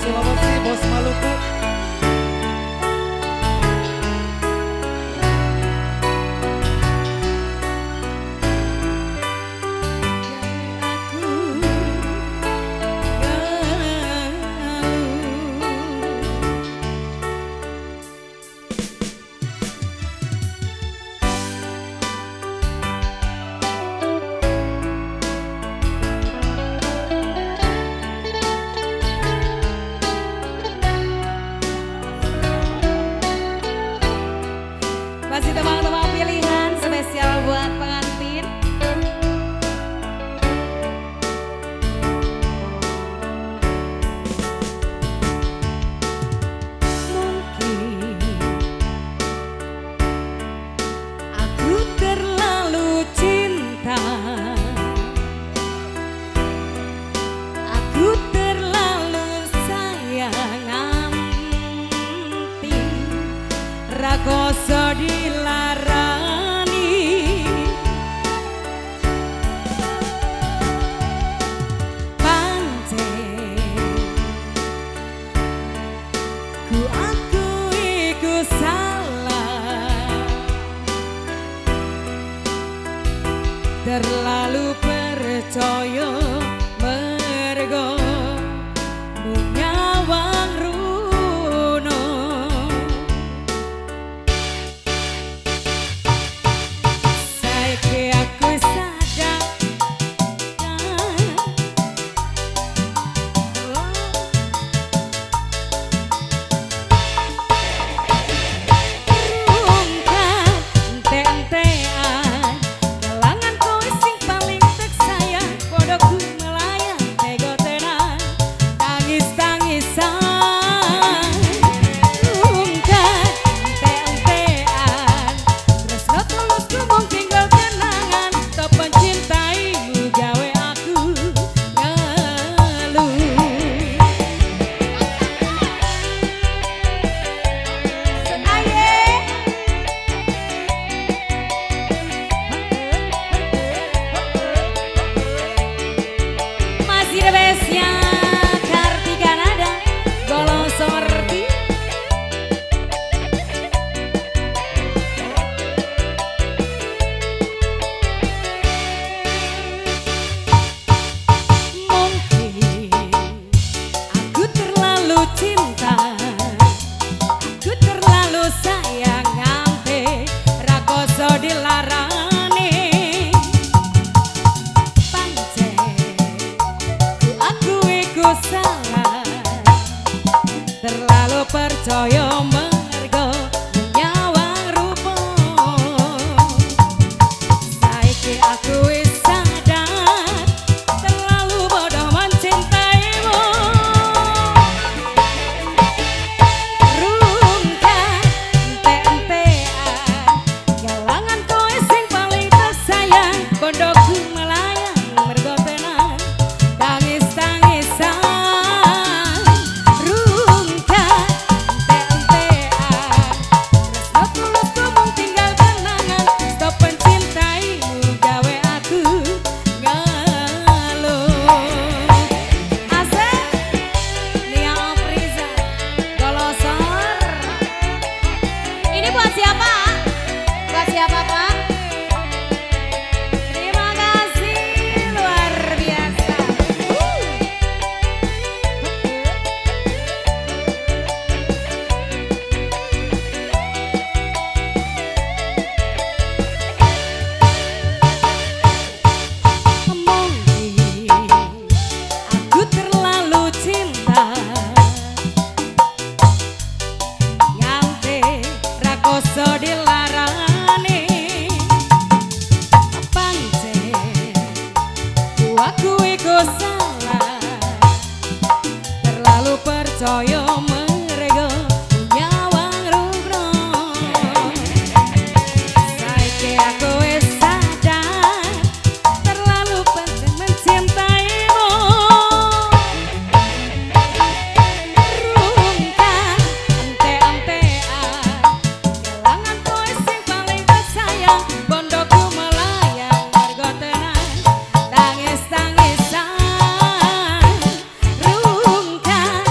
Sulawesi, Bos Maluku. Masih teman-teman pilihan spesial buat pengantin. Mungkin aku terlalu cinta, aku terlalu sayang nganti rakoso dilarani. Pancen ku aku iku salah, terlalu percaya mergo mung nyawang runo. Saiki aku sadar, rungkat ente-entean kelangan kowe sing paling tek sayang, bodohku melayang tego tenan tangis-tangisan. Rungkat ente-entean tresno tulusku mung tinggal kenangan, top mencintaimu gawe aku ngeluh. Masih the bestnya Kartika Nada Golong Sorti. Mungkin aku terlalu cinta, aku terlalu sayang nganti rakoso dilarani. Pancen ku aku iku salah, terlalu percaya mergo nyawang rupa. Saiki aku wis sadar, terlalu bodoh mencintaimu. Rungkat ente-entean kelangan kowe sing paling tersayang, bondoku melayang mergo tenan tangis-tangisan. Rungkat ente-entean tresno tulusku mung tinggal kenangan, stop mencintaimu gawe aku ngeluh. Asik Nia Afriza Golosor. Ini buat siapa? Buat siapa Pak? Terima kasih, luar biasa. Mungkin aku terlalu cinta nganti rakoso dilarani. Pancen ku aku iku salah, terlalu percaya mergo nyawang rukno. Saiki aku wis sadar, terlalu penting mencintaimu. Rungkat ente-entean kelangan kowe sing paling tersayang, bondoku melayang mergo tenan tangis-tangisan. Rungkat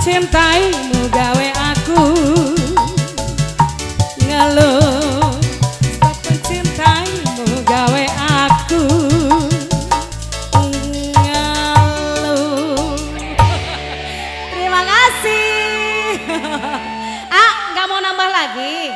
Mencintaimu gawe aku ngeluh. Stop mencintaimu gawe aku ngeluh. Terima kasih. Ah, nggak mau nambah lagi.